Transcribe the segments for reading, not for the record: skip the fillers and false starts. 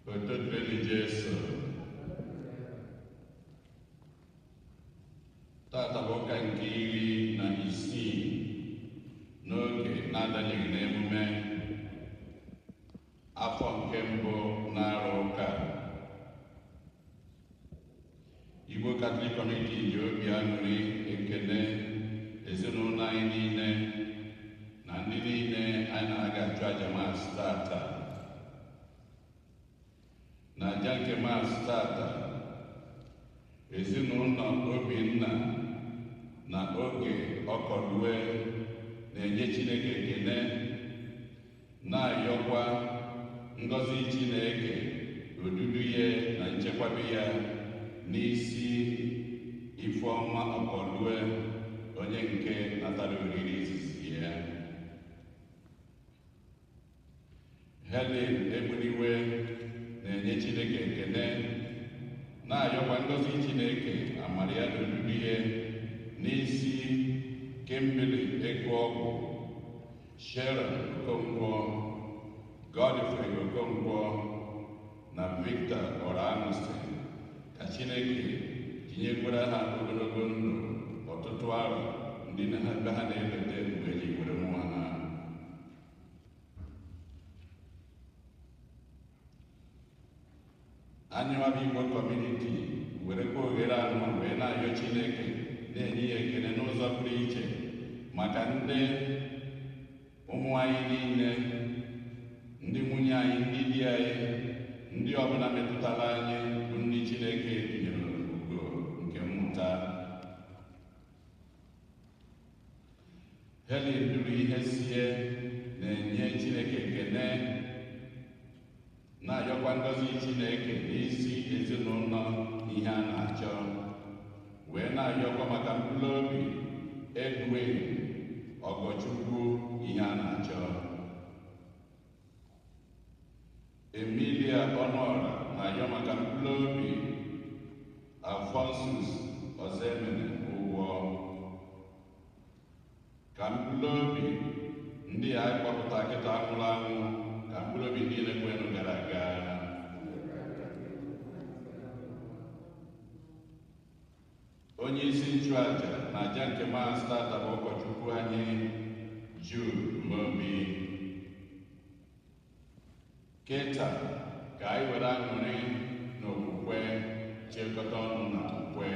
Otito dịrị Jesu. Tata bụ ụka nke 16 n'oge na-adanyeghị n'emume afọ nke mbụ na-arụ ụka. Igbo Catholic Community ji obi aṅụrị ekele ezinụlọ anyị niile na ndị niile anyị na-aga achụ aja Mass tata. Na aja nke Mass tata, ezinụlọ Obinna na Oge Ọkọlue na-enye Chineke ekele, na-ayọkwa ngọzi Chineke, odudu ya na nchekwaba ya n'isi Ifeọma Ọkọlue, onye nke natara oriri izizi ya. Helen Egbuniwe na-enye Chineke ekele, na-ayọkwa ngọzi Chineke, amara ya na odudu ya n'isi Kimberly Eguọgwụ, Sharon Okonkwo, Godfrey Okonkwo na Victor Oranusi, ka Chineke tinyekwara ha ogologo ndụ ọtụtụ arọ ndị na ha ebe ha na-eleta mgbe eji were nwa ha. Anyị nwabụ Igbo Community werekwa oghere anụ wee na-ayọ Chineke, na-enye ya ekele n'ụzọ pụrụ iche maka ndị ụmụ anyị niile, ndị nwunye anyị, ndị di anyị, ndị ọbụla metụtara anyị bụ ndị Chineke tinyere ugo nke mmụta. Helen duru ihe sie na-enye Chineke ekele, na-ayọkwa ngọzi Chineke n'isi ezinụlọ ihe a na-achọ, wee na-ayọkwa maka mkpụrụ obi Edwin Ọgọchukwu ihe a na-achọ. Emilia Ọnụọra na-ayọ maka mkpụrụ obi Alphonsus Ọzọemene ụgwọ, ka mkpụrụ obi ndị a kpọpụta kịta nwụrụ anwụ, ka mkpụrụ obi niile kwenụ gara aga. Onye isi nchụaja na aja nke Mass tata bụ ụkọchukwu anyị Jude Umeobi. Kịta ka anyị were aṅụrị na okwukwe chịkọta ọnụ na okwukwe.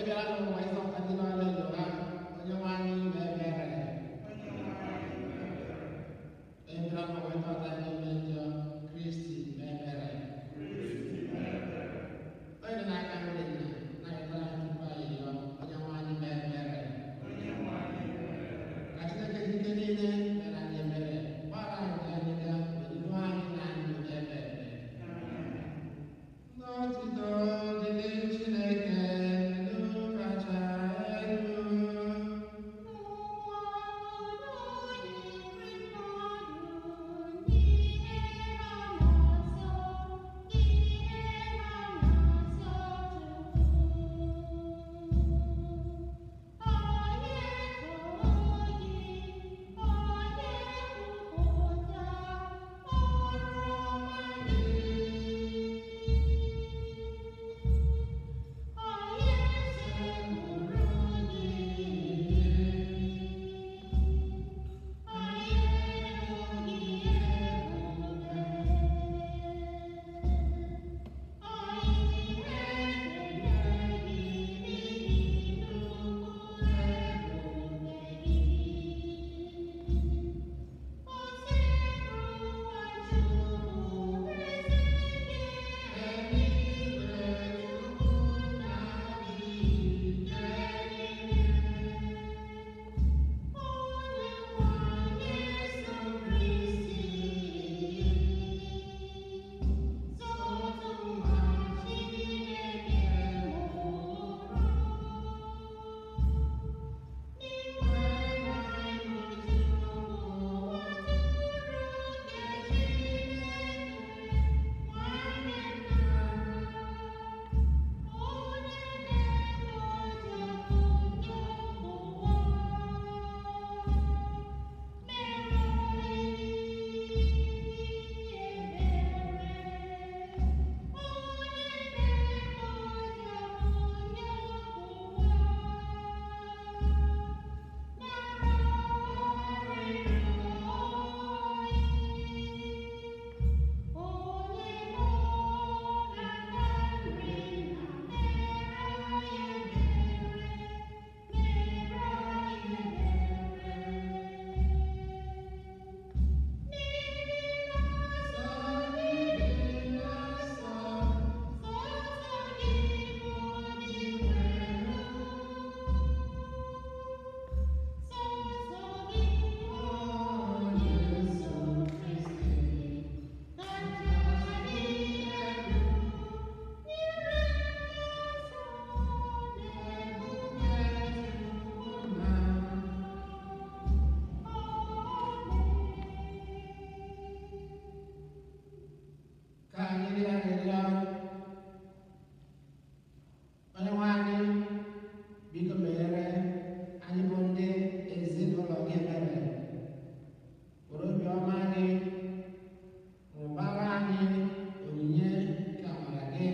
Bịara n'ụwa ịzọpụta ndị nọ n'elu ha, Onyenwe anyị mee ebere. Onye bịara n'ụwa ịzọpụta ndị mmejọ, Kristi mee ebere. Onye dị n'aka nri nna na-arịọtara anyị tupu anyị rịọ, Onyenwe anyị mee ebere. Ka Chineke dị ike niile mere anyị ebere, gbaghara anyị njọ anyị niile, wee duo anyị na ndụ ebe ebe. N'otuto dịrị Chineke elu kacha elu. Ka anyị rịọ arịrịọ. Onyenwe anyị, biko meghere anyị bụ ndị ezinụlọ gị ebere. Were obiọma gị mụbara anyị onyinye nke amara gị.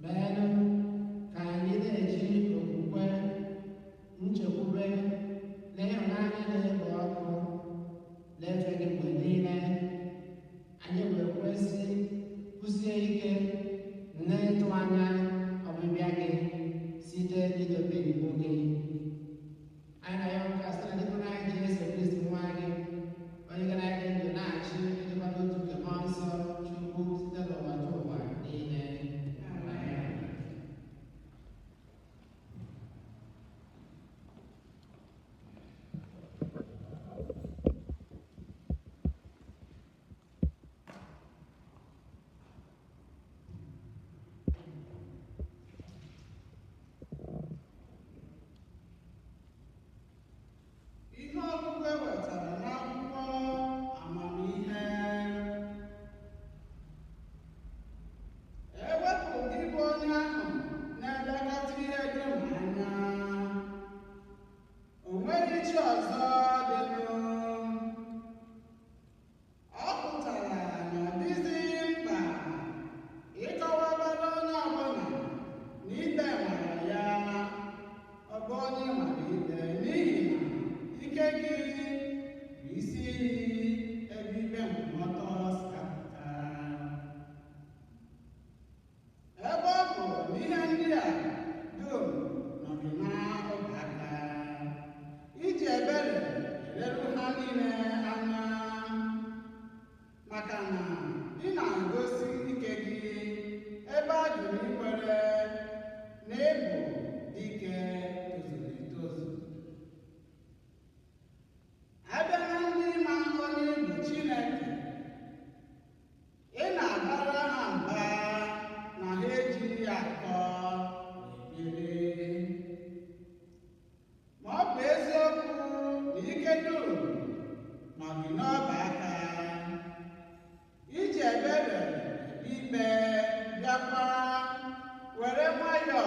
Meenụ ka anyị na-eji okwukwe, nchekwube na ịhụnanya na-ekpo ọkụ na-efe gị mgbe niile. Anyị wee kwesị Maka na ị na-egosi ike gị ebe a jụrụ ikwere na ịbụ dike tozuru etozu. Abịa na ndị ma onye bụ Chineke, ị na-abara ha mba na ha ejighị akọ ekpere. Ma ọ bụ eziokwu na ike dum nọ gị n'ọba aka, iji ebere ekpe ikpe, bịakwa were nwayọọ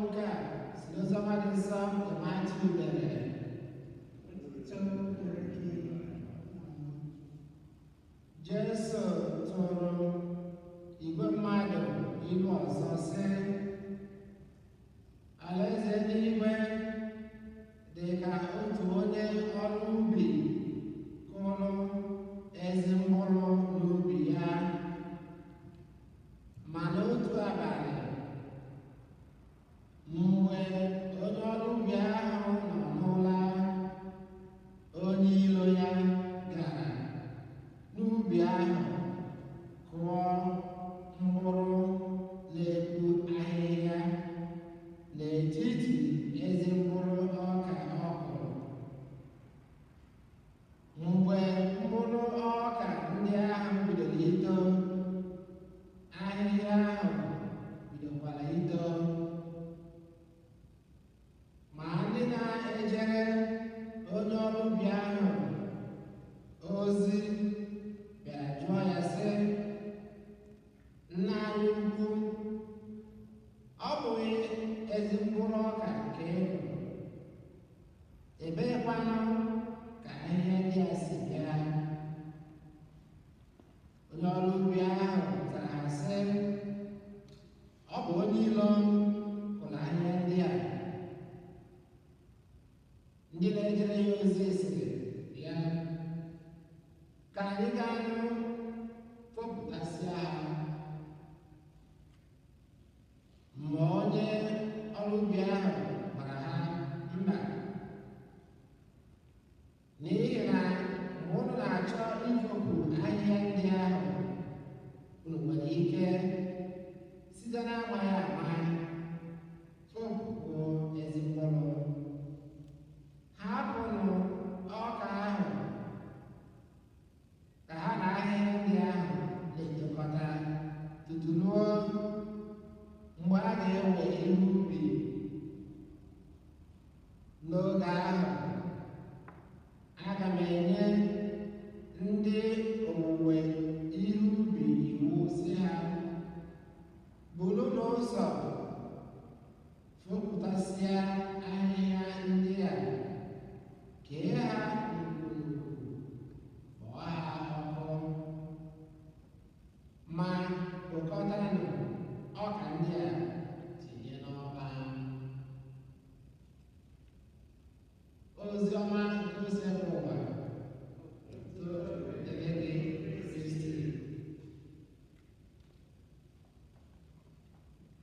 Nke a si n'oziọma dị nsọ nke Matiu dere. Otuto dịrị gị. Jesu tụrụ igwe mmadụ ilu ọzọ sị, alaeze eluigwe dị ka otu onye ọrụ ubi kụrụ ezi mkpụrụ n'ubi ya. Ma n'otu abalị, mgbe onye ọrụ ubi ahụ nọ n'ụra, onye iro ya gara n'ubi ahụ kụọ mkpụrụ na-epu ahịhịa n'etiti ezi mkpụrụ ọka ọ kụrụ. Mgbe mkpụrụ ọka ndị ahụ bidoro ito, ahịhịa ahụ bidokwara ito. Ma ndị na-ejere onye ọrụ ubi ahụ ozi bịara jụọ ya sị, nna anyị ukwu, ọ bụghị ezi mkpụrụ ọka nke ị kụrụ? Ebeekwanụ ka ahịhịa ndị a si bịa? Onye ọrụ ubi ahụ zara ha sị, ọ bụ onye iro m kụrụ ahịhịa ndị a. Ndị na-ejere ya ozi sịrị ya, ka anyị gaa nụ fopụtasịa ha. Ma onye ọrụ ubi ahụ gwara ha, mba, n'ihi na mgbe unu na-achọ ifopụ ahịhịa ndị ahụ, unu nwere ike site n'amaghị ama fopụkwuo ezi mkpụrụ. Hapụnụ ọka ahụ ka ha na ahịhịa ndị ahụ na-etokọta tutu ruo mgbe a ga-ewe ihe ubi. N'oge ahụ, aga m enye ndị owuwe ihe ubi iwu sị ha, buru n'ụzọ fopụtasịa ahịhịa ndị a, kee ha n'ukwu, kpọọ ha ọkụ, ma kpokọtanụ ọka ndị a tinye n'ọba. Ozi ọma nke Osebụụwa. Otuto dịrị gị, Kristi.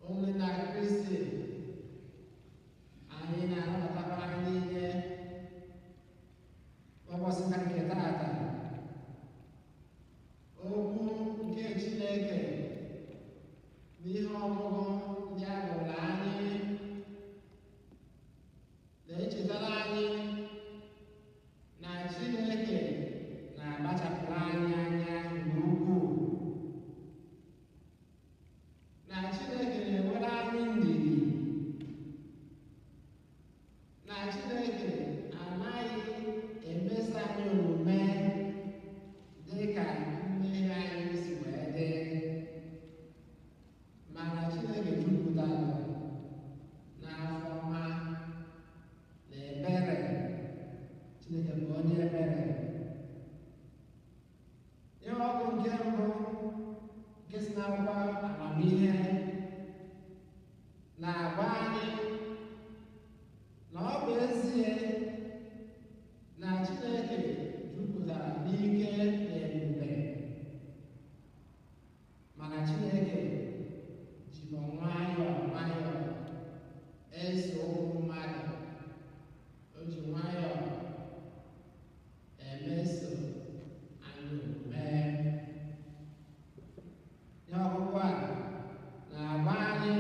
Ụmụnna Kristi, anyị na-anabatakwa anyị niile ụbọchị na nke taata. Okwu nke Chineke n'ihe ọgụgụ ndị a gụrụ anyị na-echetara anyị na Chineke na-akpachapụrụ anyị anya nke ukwuu, na Chineke na-enwere anyị ndidi, na Chineke anaghị emeso anyị omume dị ka mmehie anyị si wee dị, mana Chineke jupụtara n'afọ ọma na ebere. Chineke bụ onye ebere. Ihe ọgụ nke mbụ nke si n'akwụkwọ amamihe na-agwa anyị na ọ bụ ezie na Chineke jupụtara n'ike na ebube, mana Chineke jikwa nwayọọ nwayọọ eso ụmụ mmadụ. O ji nwayọọ emeso anyị omume. Ihe ọgụgụ a na-agwa anyị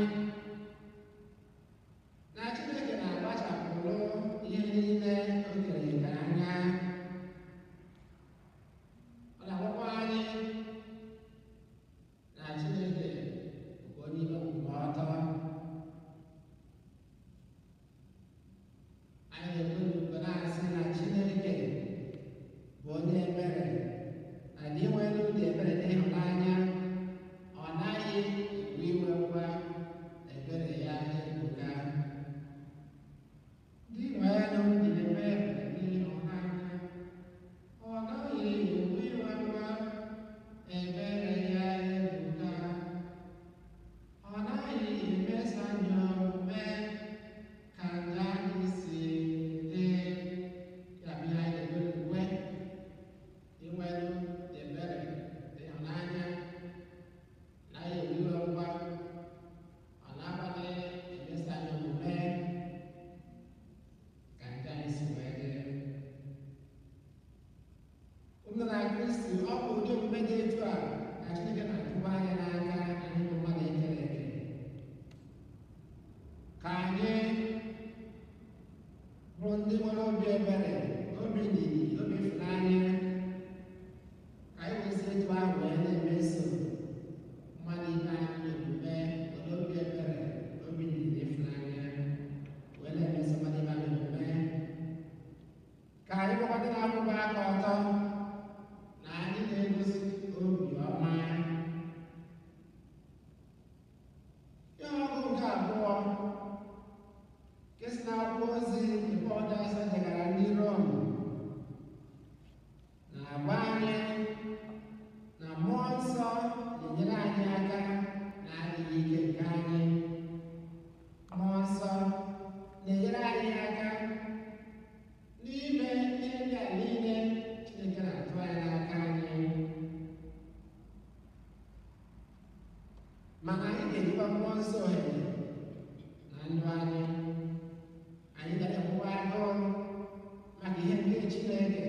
Ka anyị bụrụ ndị nwere obi ebere, obi ndidi, obi ịfụnanya, ka anyị wee si etu ahụ wee na-emeso mmadụ ibe anyị omume, were obi ebere, obi ndidi, ịfụnanya wee na-emeso mmadụ ibe anyị omume. Ka anyị bụkwa ndị na-akwụba aka ọtọ na anyị na-egosi obi ọma. Ihe ọgụgụ nke abụọ nke si n'akwụkwọ ozi nke Pọl dị asọ degara ndị Rom na-agwa anyị na mmụọ nsọ na-enyere anyị aka na adịghị ike nke anyị. Mmụọ nsọ na-enyere anyị aka n'ime ihe ndị a niile Chineke na-atụ anya n'aka anyị. Mana anyị ga-ejikwa mmụọ nsọ ohere na ndụ anyị. Anyị ga na-enwekwa agụụ maka ihe nke Chineke,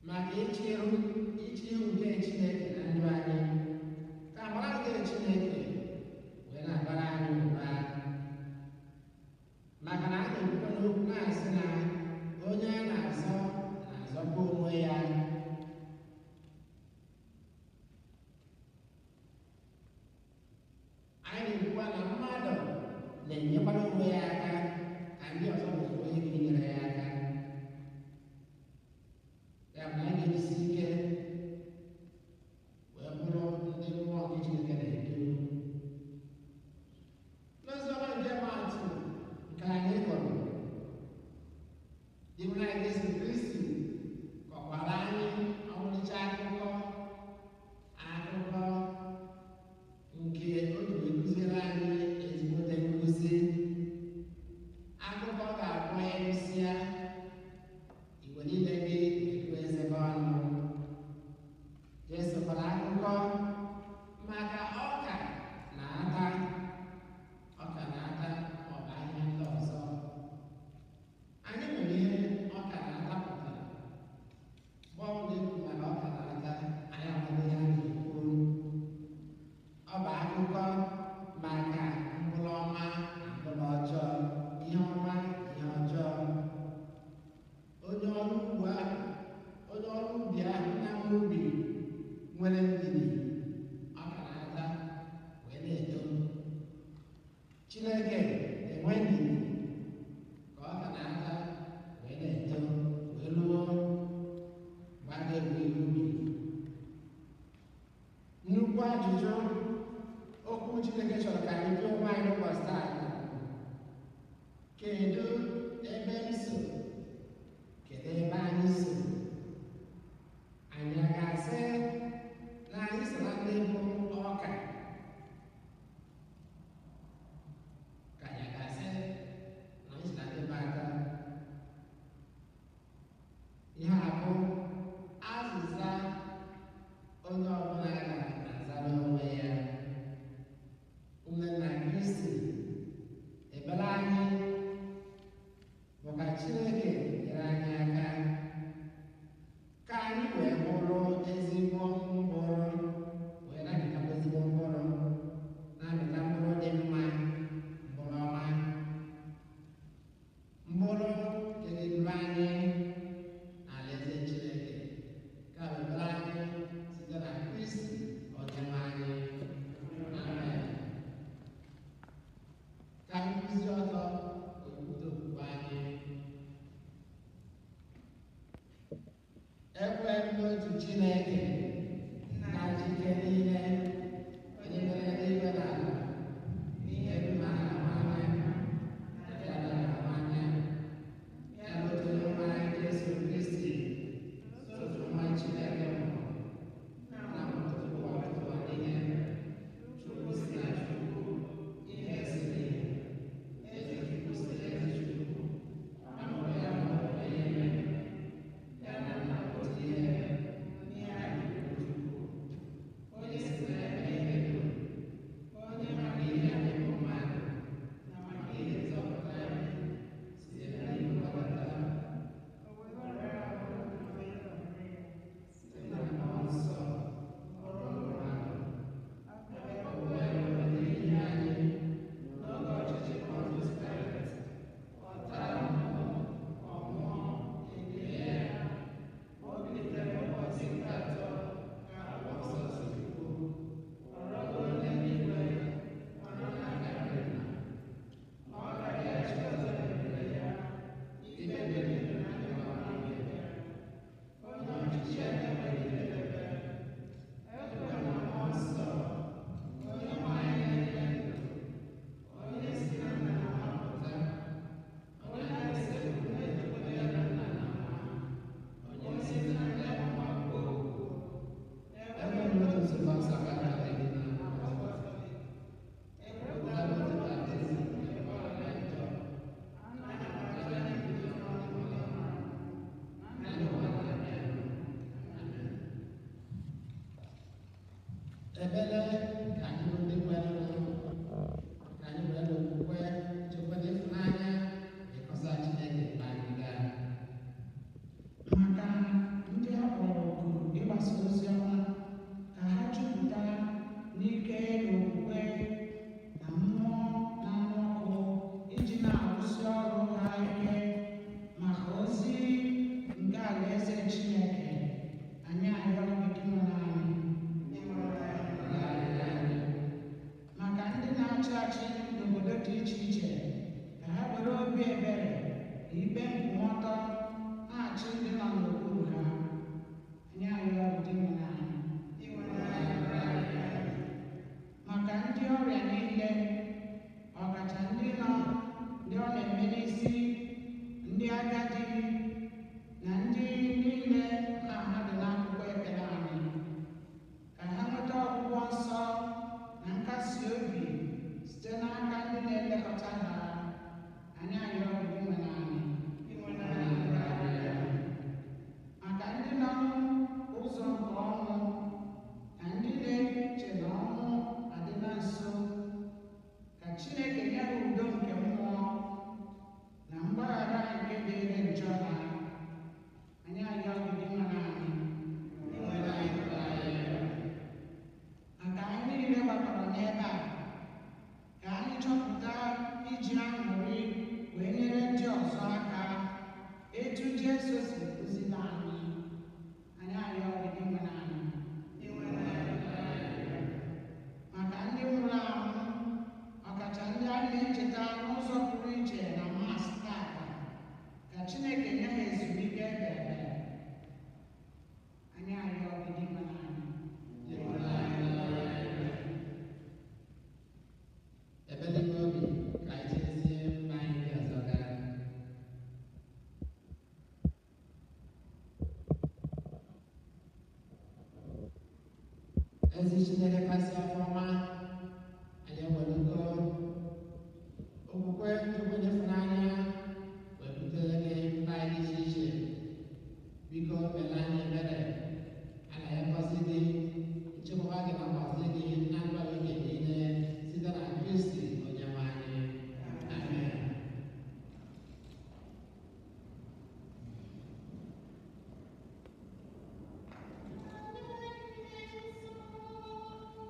maka iche ihu nke Chineke na ndụ anyị, ka amara nke Chineke wee na-abara anyị ụba. Maka na a na-ekwukwa n'okwu na-asị na onye a na-azọ na-azọkwa onwe ya. Anyị na-ekwukwa na mmadụ na-enyekwara onwe ya aka ka ndị ọzọ wee nwee ike inyere ya aka. Ya bụ na anyị ga-ejisi ike wee bụrụ ndị mmụọ nke Chineke na-edu. N'oziọma nke Matiu nke anyị gụrụ, Dinwenụ anyị Jesu Kristi kọkwara anyị ọmarịcha akụkọ nke o ji wee kụziere anyị ezigbote nkụzi. Akụkọ ga-abụ emesịa igwe niile gị ekwu eze gị ọnụ. Jesu kọrọ akụkọ maka ọka na ata, ọka na ata maọbụ ahịhịa ndị ọzọ. Anyị nwere ihe ọka na ata pụtara. Mgbe ọbụla ekwu maka ọka na ata, anyị amaghị ihe a na-ekwu. Ọ bụ akụkọ maka mkpụrụ ọma na mkpụrụ ọjọọ, ihe ọma na ihe ọjọọ. Onye ọrụ ugbo ahụ, onye ọrụ ubi ahụ na-enwe ubi nwere ndidi, ọka na ata wee na-eto. Chineke na-enwe ndidi ka ọka na ata wee na-eto wee ruo mgbe a ga-ewe ihe ubi. Nnukwu ajụjụ okwu Chineke chọrọ ka anyị jụọ onwe anyị n'ụbọchị taa bụ, kedu ebe m so? Kedu ebe anyị so? Anyị a ga-asị na anyị so na ndị bụ ọka? Ka anyị a ga-asị na anyị so na ndị bụ ata? Ihe a bụ azịza onye ọbụla ga-azara onwe ya. Ụmụnna Kristi, ekpere anyị bụ ka Chineke nyere anyị aka ka anyị wee bụrụ ezigbo mkpụrụ, wee na-amịtakwa ezigbo mkpụrụ, na-amịta mkpụrụ dị mma, mkpụrụ ọma, mkpụrụ nke ga-eduru anyị n'alaeze Chineke. Ka wetara anyị site na Kristi Onyenwe anyị. Amen. Ka anyị kwụzie ọtọ wee kwupụta okwukwe anyị. Ekwe m n'otu Chineke, nna jike niile, onye mere eluigwe na ala, ihe dum a na-ahụ anya na nke a na-ahụ anya, ya na otu Onyenwe anyị Jesu Kristi, otu nwa Chineke mụrụ, nna m tupu ụwa ụwa niile, Chukwu si na Chukwu, ihe si n'ihe, eze Chukwu si n'eze Chukwu, a mụrụ ya n'ụwa ihe, ya na nna otu ihe, na-achị achị n'obodo dị iche iche ka ha were obi ebere na ikpe nkwụmọtọ na-achị ndị nọ n'okpuru ha. Anyị arịọ gị Dinwenụ anyị. Maka ndị ọrịa niile, ọkacha ndị nọ ndị ọ na-eme n'isi, ndị agadi na ndị niile na ha dị n'akwụkwọ ekpere anyị, ka ha nweta ọgwụgwọ nsọ na nkasi obi site n'aka ndị na-elekọta ha. Anyị arịọ gị Dinwenụ anyị. Maka ndị nọ n'ụzọ nke ọnwụ na ndị na-eche na ọnwụ adịla nso, ka Chineke nye ha udo nke mmụọ na mgbaghara nke dịịrị njọ ha. Anyị arịọ gị Dinwenụ anyị. Maka anyị niile gbakọrọ n'ebe a, ka anyị chọpụta iji aṅụrị wee nyere ndị ọzọ aka etu Jesu si kụziri anyị. Anyị arịọ gị Dinwenụ anyị. Maka ndị nwụrụ anwụ, ọkacha ndị a na-echeta n'ụzọ pụrụ iche na Mass tata, ka Chineke nye ha ezumike ebebe. Anyị arịọ gị Dinwenụ anyị. Ebe n'ime obi ka anyị chezie mba anyị ndị ọzọ gaa. Ezi Chineke kasị afọ ọma, anyị enwelugo okwukwe Chukwu n'ịfụnanya wee butere gị mba anyị dị iche iche. Biko mere anyị ebere, anaghị ngọzi gị, nchekwaba gị na ngọzi gị na ndụ oge niile site na Kristi Onyenwe anyị. Amen. Thank you.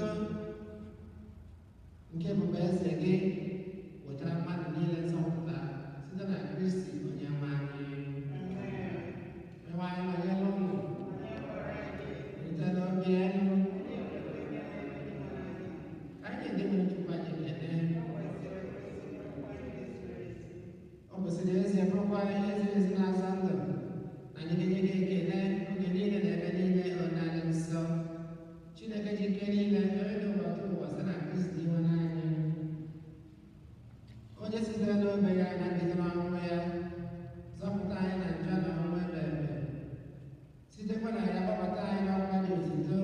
Otuto nke ebube eze gị wetara mmadụ niile nzọpụta site na Kristi onye nwe anyị. Onyenwe anyị nọnyere unu. Rute n'obi elu. Ka anyị na-ede nwere Chukwu anyị ekele. Ọ kwesịrị ezie bụrụkwa ihe ziri ezi na-aza ndụ na anyị ga-enye gị ekele oge niile na ebe niile ọ naanị nsọ. Chineke ji ike niile onye dị ụwa tụrụ ụwa site na Kristi nwe anyị. Onye sitere n'obe ya na mbilite n'ọnwụ ya zọpụta anyị na njọ na ọnwụ ebe ebe. Sitekwa na ya gbabata anyị n'ọkwa dị otuto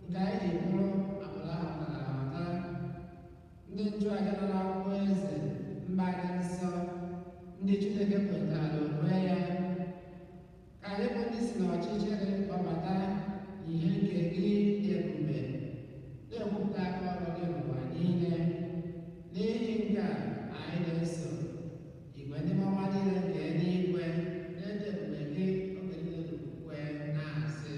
nke anyị ji bụrụ agbụrụ ahọtara ahọta, ndị nchụaja nọ n'ọkwa eze mba dị nsọ, ndị Chineke kwetara onwe ya, ka anyị bụ ndị si n'ọchịchịrị gbabata n'ihe nke gị dị ebube, na-ekwupụta aka ọrụ gị n'ụwa niile. N'ihi nke a, anyị na-eso igwe ndị mmụọ niile nke eluigwe na-eto ebube gị oge niile n'okwukwe na-asị.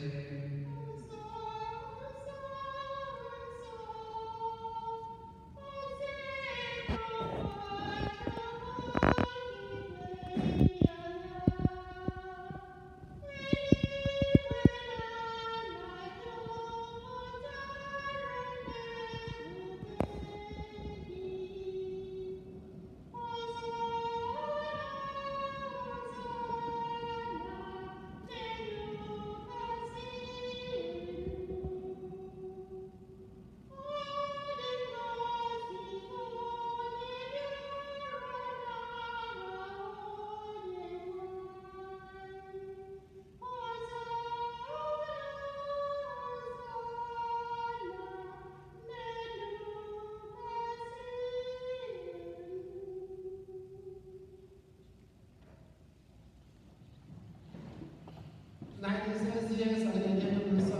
Na anyị ezi ezi sọrọ enye m nsọ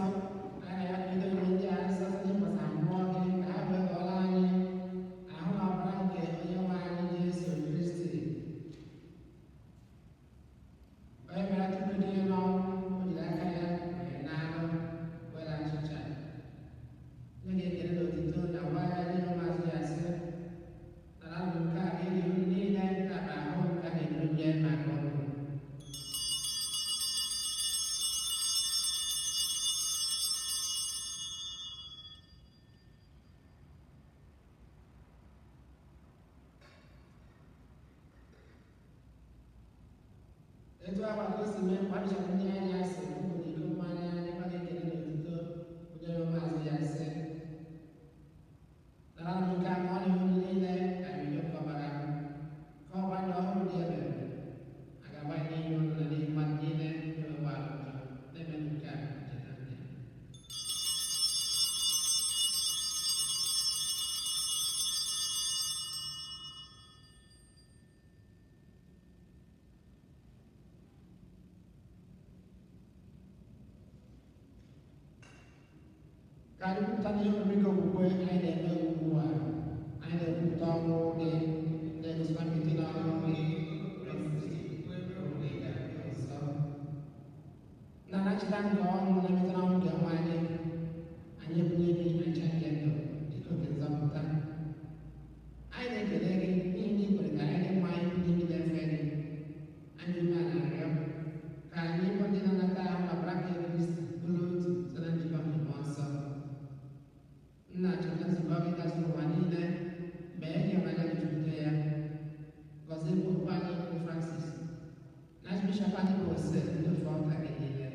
anyị ya bido ihe ndị a nsọ site n'ịkwasa mmụọ gị ka ha wee ghọrọ anyị ahụ na ọbara nke onye nwe anyị Jesu Kristi. Onye bịara tupu dị ya n'ọnwụ, o jiri aka ya wee na-anụ were achịcha. Nye gị ekele na otuto na gwa ya nye ụmụazụ ya sị, nara nụ nke a ka eri unu niile, nke a bụ ahụ nke a ga-eburu nye maka unu. Etu ahụ ka o si mee mgbe achọrọ ndị anya asị ụmụ na iko mmanya anya gị ekele na otuto onye ụmụazụ ya sị, nara nụ nke a ma ọ na unu niile ka bido kọbara m ka ọgba ndị ọhụrụ dị ebere a ga-agba n'ihi unu na n'ihi mmadụ niile na-enwekwa arụ njọ na-eme nke a ncheta ndị a. Ka anyị kwupụta n'ihe omume gị okwukwe anyị na-eme ugbu a, anyị na-ekwupụta ọnwụ gị na-egosikwa mbilite n'ọnwụ gị na anachita nke ọnwụ na mbilite n'ọnwụ nke nwa anyị, anyị ebunye gị aja nke ndụ dịka oge nzọpụta. Anyị na-ekele gị n'ihi na ị kwere ka anyị dị mma ndị niile efe gị. Anyị umeala arịọ ka anyị bụ ndị na-anata ahụ na ọbara nke Kristi bụrụ otu site na njikọ nke Mmụọ Nsọ. Nna, cheta nzukọ gị gazuru ụwa niile, mee ka ịhụnanya gị jupụta ya. Gọzie Popu anyị bụ Francis na Archbishop anyị bụ Ose ndị ofe ọka gị niile.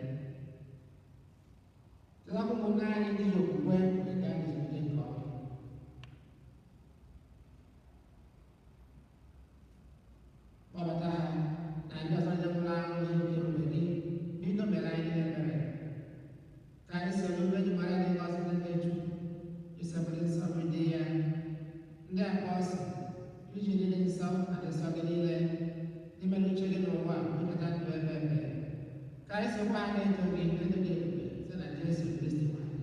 Chetakwa ụmụnne anyị ndị ji okwukwe wee gaa nzukọ nke ọma. Kpọbata ha na ndị ọzọ ndị nwụrụ anwụ ihe nke ebube gị, biko mere anyị niile ebere. Ka anyị soro ebe ji mara gị ngọzi ndị nne Chukwu, isepụrụ nsọ bụ di ya, ndị apọstụl, iji niile nsọ na ndị nsọ gị niile, ndị mere uche gị n'ụwa wekọta ndụ ebe ebe. Ka anyị sokwa ha na-eto gị ndụ gị ebube site na Jesu Kristi nwe anyị.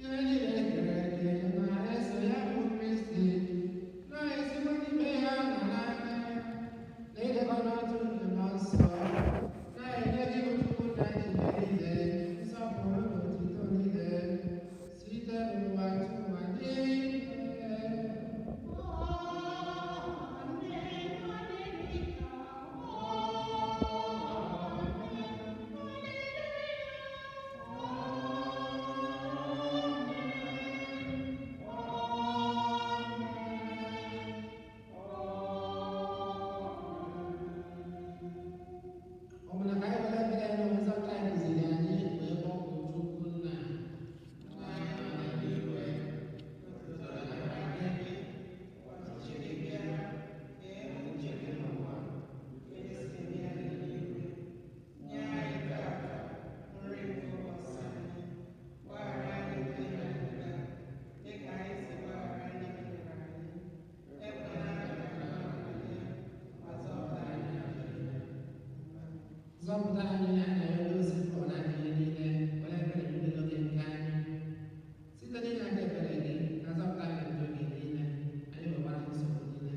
Ihe niile kere eke na-eso ya bụ Kristi, na-esikwa n'ime ya na n'aka, na ịdịkọ n'otu nke Mmụọ Nsọ, na-enye gị Chukwu na ejike niile, nsọpụrụ na otuto. Zọpụta anyị anya ya n'ozi pụọ na ihe niile, were ebere gị n'oge nke anyị. Site n'inye aka ebere gị, na zọpụta anyị n'oge niile, anyị nwekwara nsogbu niile.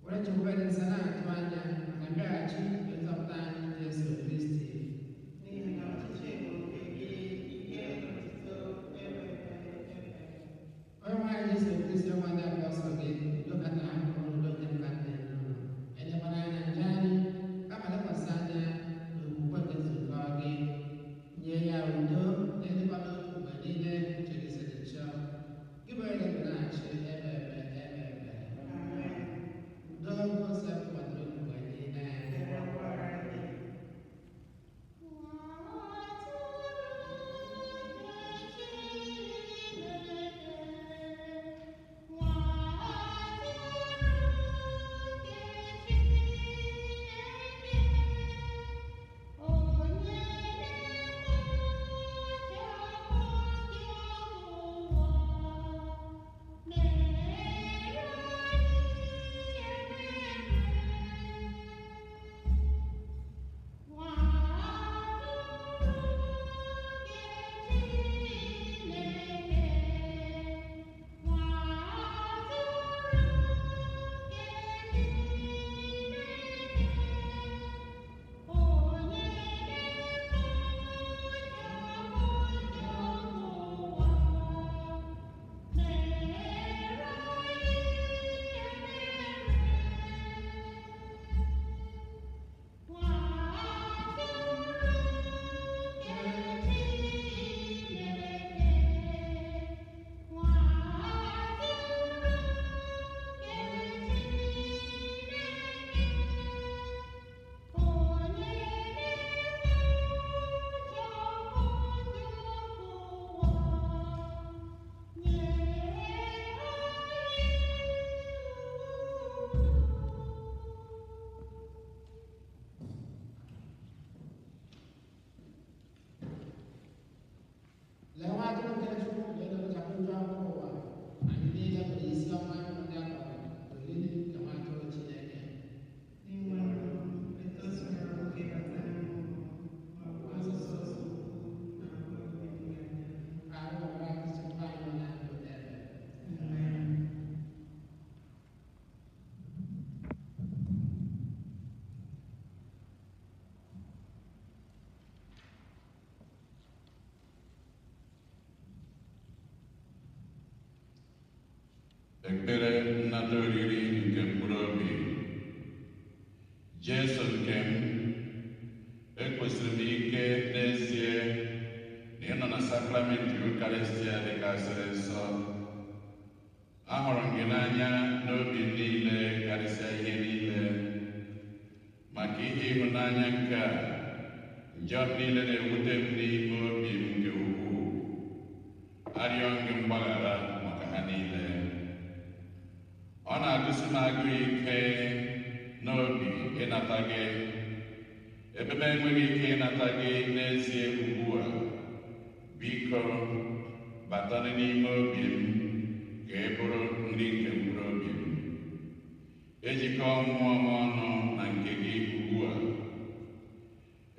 Were nchekwube dị nsọ na-atụ anya maka mbịaghachi nke nzọpụta anyị Jesu Kristi. N'ihi na ọchịchị bụ nke gị, ike na otuto ebe ebe ebe. Onye nwe anyị Jesu Kristi, nwa ndị apọstọl gị, udo ka nna ha hụrụ udo nke mba nne n'ụlọ. Elekwala anya njọ anyị, kama lekwasị anya n'okwukwe nke nzukọ gị. Nye ya udo na ịdịkwa n'otu mgbe niile uche gị siri chọọ. Gị bụ onye na-achị ebe ebe ebe ebe. Amen. Udo Josef kwadoro mgbe niile. Dịrịkwara gị. Lee nwa atụrụ nke Chukwu nke na-ekpochapụ njọ nke ụwa. Anyị niile nwere isi ọma ndị a kpọrọ oriri nke nwa atụrụ Chineke. N'inwe etozuru oke bata n'ime ụlọ, ma ọ bụ asụsụ okwu na abụghị ndị anya. Ka anyị were chekwa anyị na ndụ ebe. Amen. Ekpere nnata oriri nke mkpụrụ obi. Jesu nke m, ekwesịrị m ike n'ezie na ịnọ na sakramenti Eukaristia dịkasịrị nsọ. Ahụrụ m gị n'anya n'obi m niile karịsịa ihe niile. Maka ihe ịhụnanya nke a, njọ m niile na-ewute m n'ime obi m nke ukwuu. Arịọ m gị mgbaghara maka ha niile. Ọ na-agụsi m agụụ ike n'obi ịnata gị, ebe m enweghị ike ịnata gị n'ezie ugbu a. Biko, bata n'ime obi m ka ị bụrụ nri nke mkpụrụ obi m. Ejikọ mmụọ m ọnụ na nke gị ugbu a.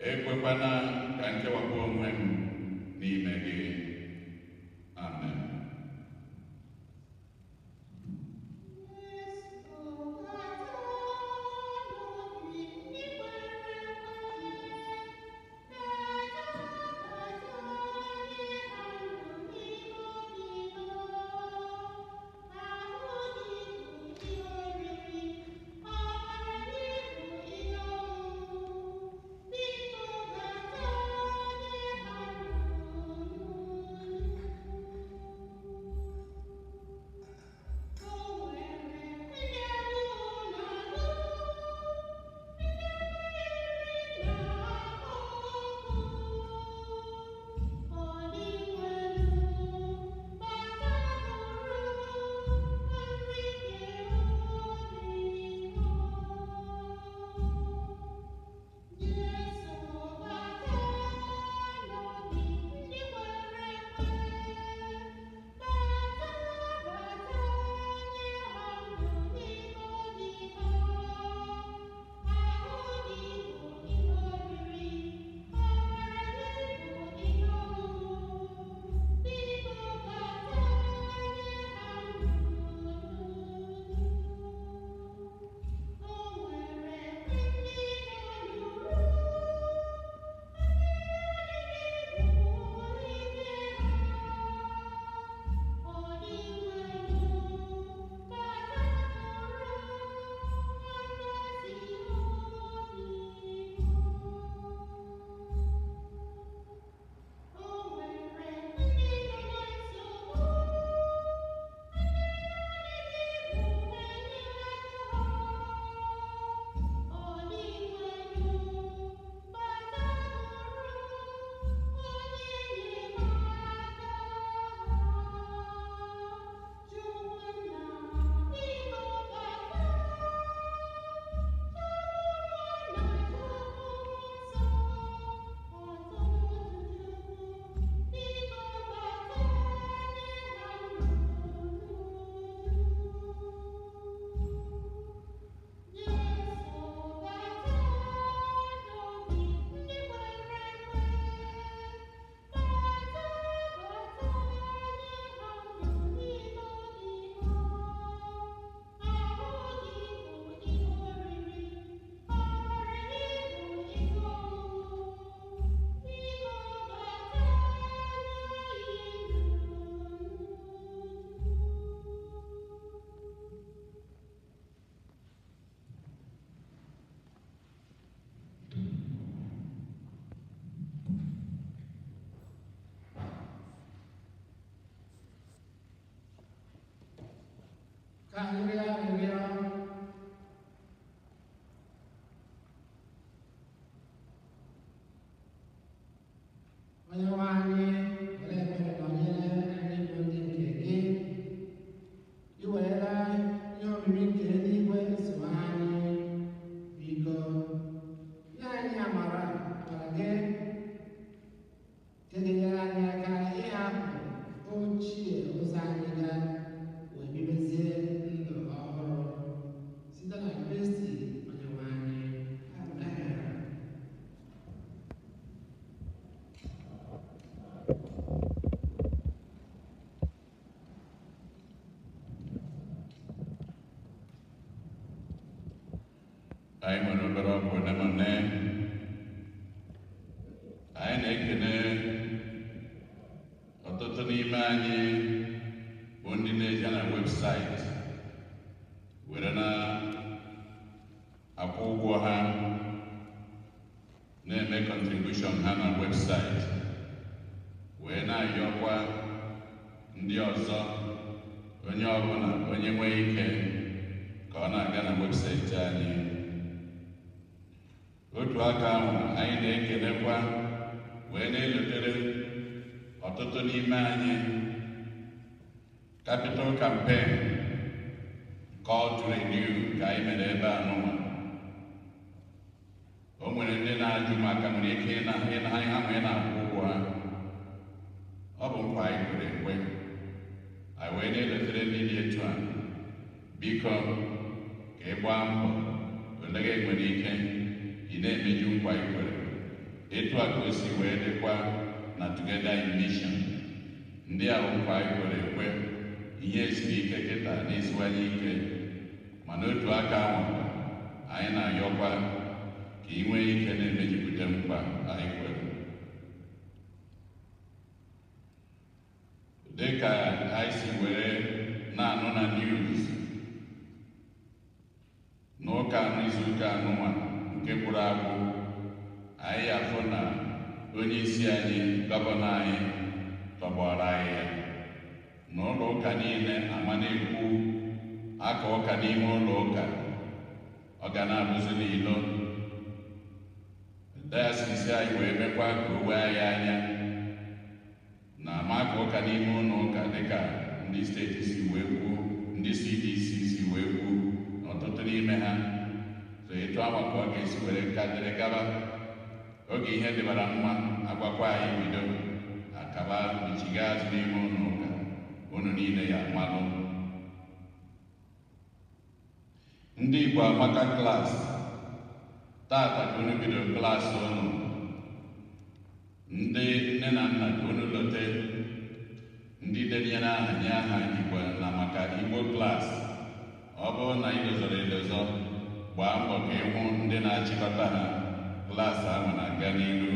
Ekwekwana ka nkewapụ onwe m n'ime gị. Amen. Biko bata nye ha ndụ. Ka anyị rịọ arịrịọ. Onye nwe anyị, were ebere nọnyere anyị bụ ndị nke gị. I werela ihe omimi nke eluigwe zụọ anyị. Biko, nye anyị amara gị nke ga-enyere anyị aka ịhapụ ochie ụzọ anyị ga wee bibezie ndụ ọhụrụ site na Kristi onye nwe anyị. Amen. Anyị nwere obere ọkụ ole ma ole. Anyị na-ekene ọtụtụ n'ime anyị bụ ndị na-eje na webụsaịtị were na-akwụ ụgwọ ha, na-eme contribution ha na webụsaịtị, wee na-ayọkwa ndị ọzọ, onye ọbụla onye nwee ike ka ọ na-aga na webụsaịtị anyị. Otu aka ahụ, anyị na-ekelekwa wee na-elotere ọtụtụ n'ime anyị capital campaign Call to Renew ka anyị mere ebe a n'ụwa. O nwere ndị na-ajụ maka nwere ike ịna ha nwee na-akwụ ụgwọ ha. Ọ bụ nkwa anyị kwere ekwe. Anyị wee na-elotere ndị dị etu a, biko, ka ị gbaa mbọ ole gị nwere ike ị na-emeju nkwa ị kwere. Etu a ka o si wee dịkwa na Together in Mission. Ndị a bụ nkwa anyị kwere ekwe. Ihe siri ike kịta na-esiwanye ike, mana otu aka ahụ anyị na-ayọkwa ka ị nwee ike na-emejupụta nkwa anyị kwere. Dị ka anyị si were na-anụ na news n'ụka n'izuụka anụnwa nke gwụrụ agwụ, anyị afụ na onye isi anyị, gọvanọ anyị, tọgbọrọ anyị ya na ụlọ ụka niile ama na-ekwu aka ụka n'ime ụlọ ụka. Ọ ga na-abụzi n'ilo diocese anyị wee mekwa ka o wee anyị anya na ama aka ụka n'ime ụlọ ụka, dịka ndị steeti si wee kwuo, ndị CDC si wee kwuo na ọtụtụ n'ime ha. So etu awa ka ọ ga-esi were ka dịrị gaba. Oge ihe dịbara mma, agwakwa anyị bido akaba mechiga azụ n'ime ụlọ ụka, unu niile ya amalụ. Ndị Igbo Amaka class, tata ka unu bidoro class unu. Ndị nne na nna, ka unu lote ndị denyere aha nye aha Igbo na maka Igbo class. Ọ bụrụ na ị dozọrọ edozọ, gbaa mbọ ka ịhụ ndị na-achịkọta ha. Class ahụ na-aga n'iru.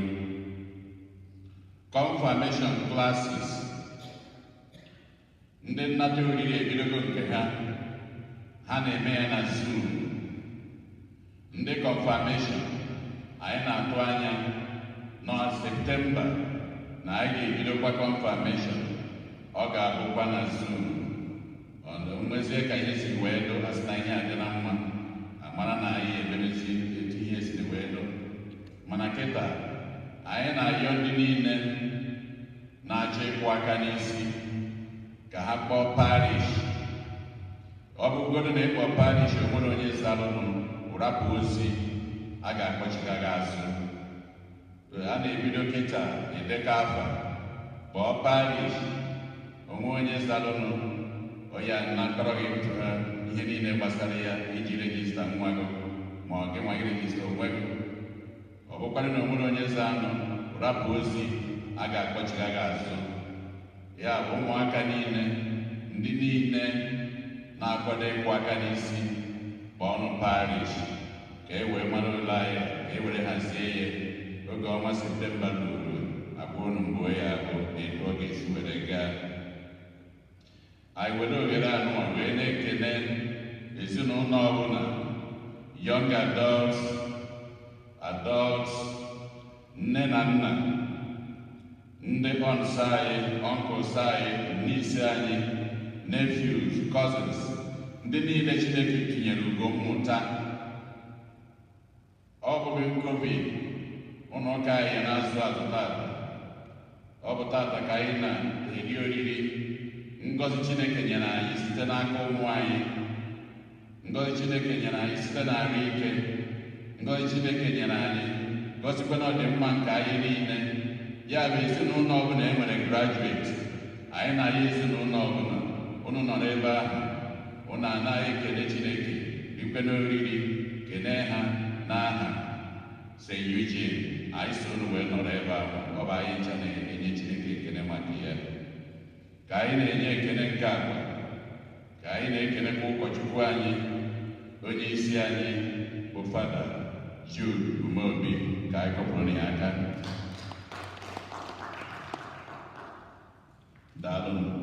Confirmation classes, ndị nnata oriri ebidogo nke ha. Ha na-eme ya na Zoom. Ndị confirmation, anyị na-atụ anya na Septemba na anyị ga-ebidokwa confirmation. Ọ ga-abụkwa na Zoom. Nwezie ka ihe si wee dụ, asị na ihe adị na mma, amara na anyị ememezi etu ihe si wee dụ. Mana kịta, anyị na-ayọ ndị niile na-achọ ịkwụ aka n'isi ka ha kpọọ parish. Ọ bụgodo na ịkpọ parish, o nwere onye zalụnụ, rapụ ozi, a ga-akpọchiga gị azụ. A na-ebido kịta edekọ afa. Kpọọ parish, onwe onye zalụnụ, onye nakọrọ gị ihe niile gbasara ya iji register nwa gị, ma ọ gị nwa gị register onwe gị. Ọ bụkwanụ na onwere onye zanụ, rapụ ozi, a ga-akpọchiga gị azụ. Ya bụ, ụmụaka niile, ndị niile na-akwado ịkwụ aka n'isi, kpọọnụ parish ka e wee mara ụlọ anyị, ka e were hazie ya. Oge ọnwa Septemba ruru, agwa unu mgbe ya bụ na etu ọ ga-esi were gaa. Anyị were ohere anụnwa wee na-ekene ezinụlọ ọbụla, young adults, adults, nne na nna, ndị aunts anyị, uncles anyị, niece anyị, nephews, cousins, Ndị niile Chineke tinyere ugo mmụta. Ọ bụghị COVID, ụlọ ụka anyị na-azụ azụ tata. Ọ bụ tata ka anyị na-eri oriri ngọzi Chineke nyere anyị site n'aka ụmụ anyị, ngọzi Chineke nyere anyị site n'arụ ike, ngọzi Chineke nyere anyị gọzikwa na ọdịmma nke anyị niile. Ya bụ, ezinụlọ ọbụla e nwere graduate, anyị na-aya ezinụlọ ọbụla unu nọ n'ebe ahụ, unu anaghị ekele Chineke, rikwe n'oriri, kelee ha n'aha St. Eugene. Anyị so unu wee nọrọ ebe ahụ. Ọ bụ anyị ncha na-enye Chineke ekele maka ya. Ka anyị na-enye ekele nke agwa, ka anyị na-ekelekwa ụkọchukwu anyị, onye isi anyị bụ Fada Jude Umeobi. Ka anyị kọpụrụ ya aka. Daalụnụ.